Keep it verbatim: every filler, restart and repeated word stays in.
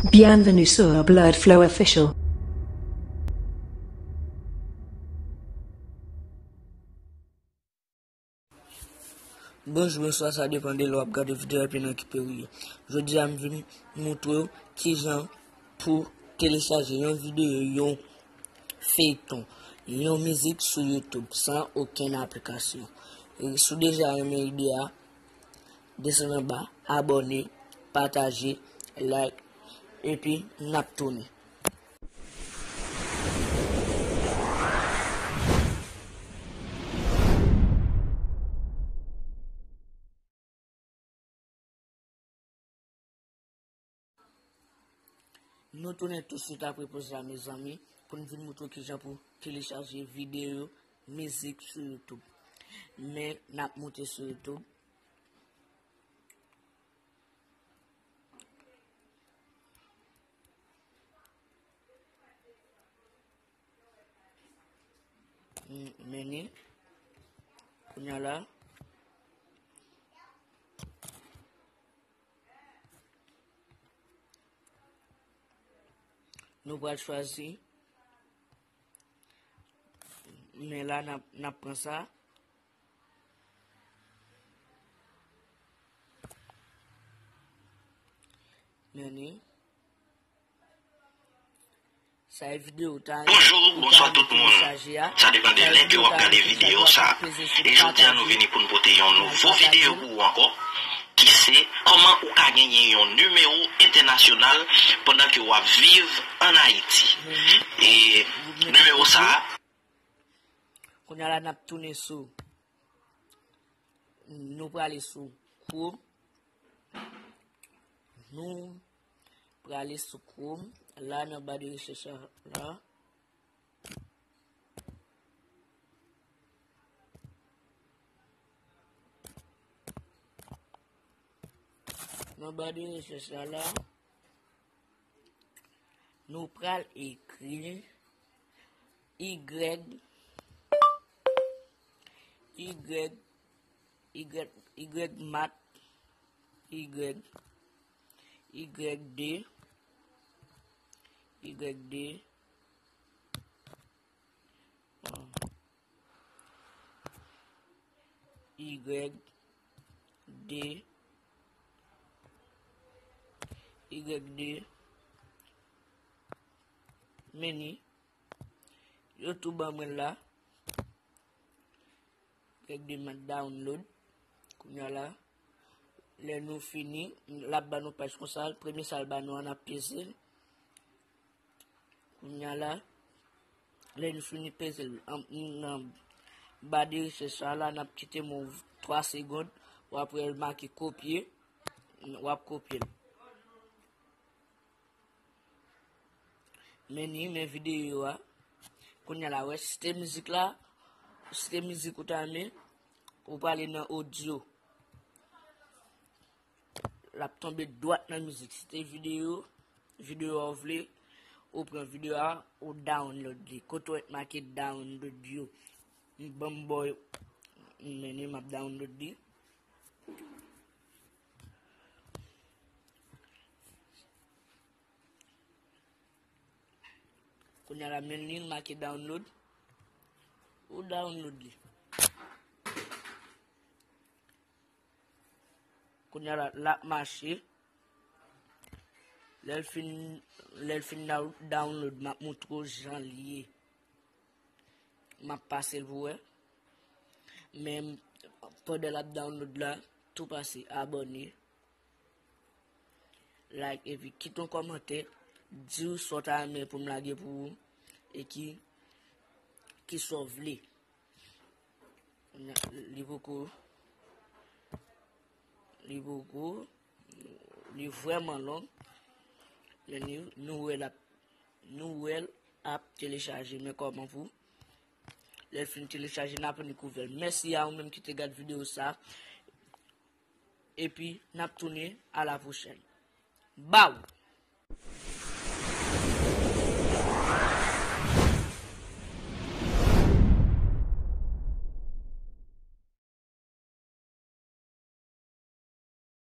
Bienvenue sur Blood Flow Official. Bonjou, bonswa, sa depann de lè w ap gade videyo epi nan ki peyi w ye. Jodi a, m vin moutre w kijan pou telechaje yon videyo, yon feyton, yon mizik sou YouTube san okenn aplikasyon. E si w deja renmen ide a, desann anba, abòne, pataje, like, epi n ap tounen. Nou tounen tousuit apre poz la, mezanmi, pou n vin moutre w kijan pou telechaje videyo, mizik sou YouTube. Men, n ap moute sou YouTube. Mm, men ni, kounye a la, nou pral chwazi. Men la, n ap, n ap pran sa. Men ni. Sa e videyo w ta. Bonjou, bonswa tout moun. Sa depann de lè ke w ap gade videyo sa. E jodi a nou vini pou n pote yon nouvo videyo pou ou ankò, ki se kòman ou ka genyen yon nimewo entènasyonal pandan ke w ap viv ann Ayiti. E nimewo sa a. Kounye a la n ap tounen sou. Nou prale sou Chrome. Nou prale sou Chrome. La nan ba de rechèch la, la. Nan ba de rechèch la, la, nou pral ekri Y, Y, Y, Y mat, Y, Y D, Y D, Y D, Y D, men ni, yo tou ban mwen la. Y D mat download. Kounye a la, lè nou fini, l ap ba nou paj konsa. Premye sa l ba nou an, n ap peze l. Kounye a la, lè nou fini peze l, an, nan ba de rechèch sa la, n ap kite move twa segonn, w ap wè l make kopye, w ap kopye l. Men ni, men videyo a. Kounye a la, wè, site mizik la, site mizik ou ta renmen, ou prale nan odyo. L ap tonbe dwat nan mizik. Site videyo, videyo a ou vle, ou pran videyo a, ou download li. Kote w wè make download yo. Ban m ba w, men ni, m ap download li. Kounye a la, men li make download. Ou download li. Kounye a la, l ap mache. Lè l fin, lè l fin down-, download, m ap moutre w jan l ye. M ap pase l pou wè. Men pandan l ap download la, tou pase abòne, like, epi kite yon kòmantè, di w sa w ta renmen pou m lage pou ou, e ki, ki sa w vle. Li poko, li poko, li vrèman long. Men ni, nou wè l ap, nou wè l ap telechaje, men kòman pou lè l fin telechaje, n ap annik ouvè l. Mèsi a ou menm ki te gad videyo sa. Epi, n ap tounen a la pwochèn. Baw!